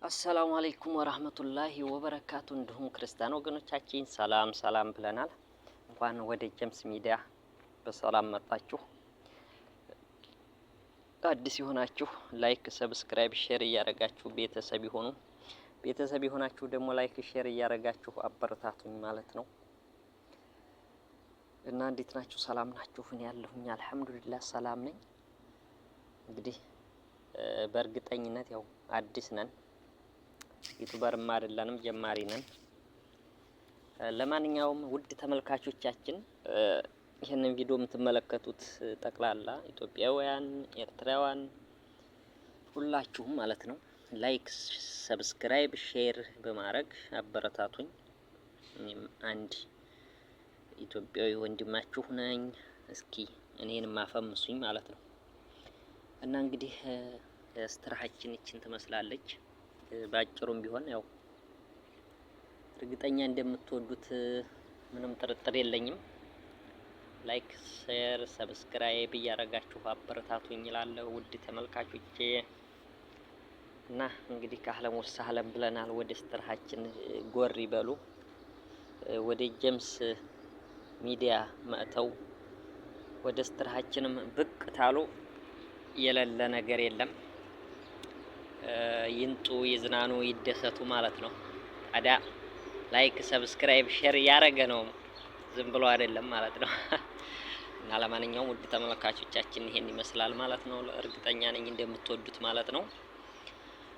አሰላሙ አለይኩም ወራህመቱላሂ ወበረካቱ። እንዲሁም ክርስቲያን ወገኖቻችን ሰላም ሰላም ብለናል። እንኳን ወደ ጀምስ ሚዲያ በሰላም መጣችሁ። አዲስ የሆናችሁ like፣ subscribe፣ share እያደረጋችሁ ቤተሰብ ይሆኑ። ቤተሰብ የሆናችሁ ደግሞ like፣ share እያደረጋችሁ አበረታቱኝ ማለት ነው። እና እንዴት ናችሁ? ሰላም ናችሁ? እኔ ያለሁኝ አልሐምዱሊላህ ሰላም ነኝ። እንግዲህ በእርግጠኝነት ያው አዲስ ነን፣ YouTuber ም አይደለንም፣ ጀማሪ ነን። ለማንኛውም ውድ ተመልካቾቻችን፣ ይህንን ቪዲዮ የምትመለከቱት ጠቅላላ ኢትዮጵያውያን፣ ኤርትራውያን ሁላችሁም ማለት ነው like፣ subscribe፣ share በማድረግ አበረታቱኝ። እኔም አንድ ኢትዮጵያዊ ወንድማችሁ ነኝ። እስኪ እኔንም አፈምሱኝ ማለት ነው። እና እንግዲህ ስትራሃችን ይችን ትመስላለች። ባጭሩም ቢሆን ያው እርግጠኛ እንደምትወዱት ምንም ጥርጥር የለኝም። Like፣ share፣ subscribe እያደረጋችሁ አበረታቱኝ እላለሁ ውድ ተመልካቾቼ። እና እንግዲህ ከአህለም ወሰህለም ብለናል። ወደ ስትራሃችን ጎር ይበሉ። ወደ ጀምስ ሚዲያ መጥተው ወደ ስትራሃችንም ብቅ ታሉ የሌለ ነገር የለም። ይንጡ፣ ይዝናኑ፣ ይደሰቱ ማለት ነው። ታዲያ like፣ subscribe፣ share እያደረገ ነው፣ ዝም ብሎ አይደለም ማለት ነው። እና ለማንኛውም ውድ ተመልካቾቻችን ይሄን ይመስላል ማለት ነው። እርግጠኛ ነኝ እንደምትወዱት ማለት ነው።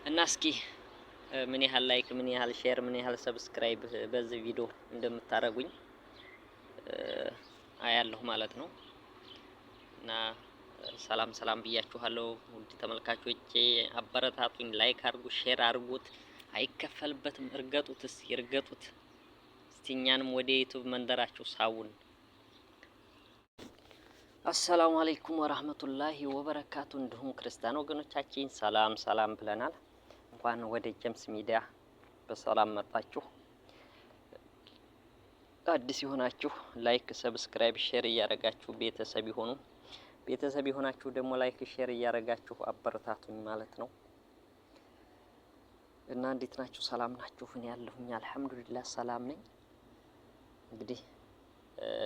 እና እስኪ ምን ያህል like፣ ምን ያህል share፣ ምን ያህል subscribe በዚህ ቪዲዮ እንደምታደርጉኝ አያለሁ ማለት ነው። እና ሰላም ሰላም ብያችኋለሁ ውድ ተመልካቾቼ፣ አበረታቱኝ፣ like አድርጉ፣ share አድርጉት። አይከፈልበትም። እርገጡት፣ እስኪ እርገጡት። እስቲ እኛንም ወደ YouTube መንደራችሁ ሳቡን። አሰላሙ አለይኩም ወራህመቱላሂ ወበረካቱ። እንዲሁም ክርስቲያን ወገኖቻችን ሰላም ሰላም ብለናል። እንኳን ወደ ጀምስ ሚዲያ በሰላም መጣችሁ። አዲስ የሆናችሁ like፣ subscribe፣ share እያደረጋችሁ ቤተሰብ ይሆኑ። ቤተሰብ የሆናችሁ ደግሞ like፣ share እያደረጋችሁ አበረታቱኝ ማለት ነው። እና እንዴት ናችሁ? ሰላም ናችሁ? እኔ ያለሁኝ አልሐምዱሊላህ ሰላም ነኝ። እንግዲህ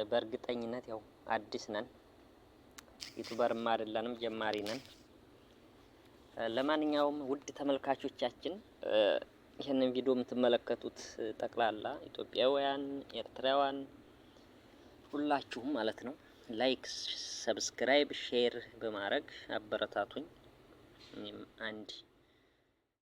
በእርግጠኝነት ያው አዲስ ነን፣ YouTuber ም አይደለንም፣ ጀማሪ ነን። ለማንኛውም ውድ ተመልካቾቻችን፣ ይህንን ቪዲዮ የምትመለከቱት ጠቅላላ ኢትዮጵያውያን፣ ኤርትራውያን ሁላችሁም ማለት ነው like፣ subscribe፣ share በማድረግ አበረታቱኝ። እኔም አንድ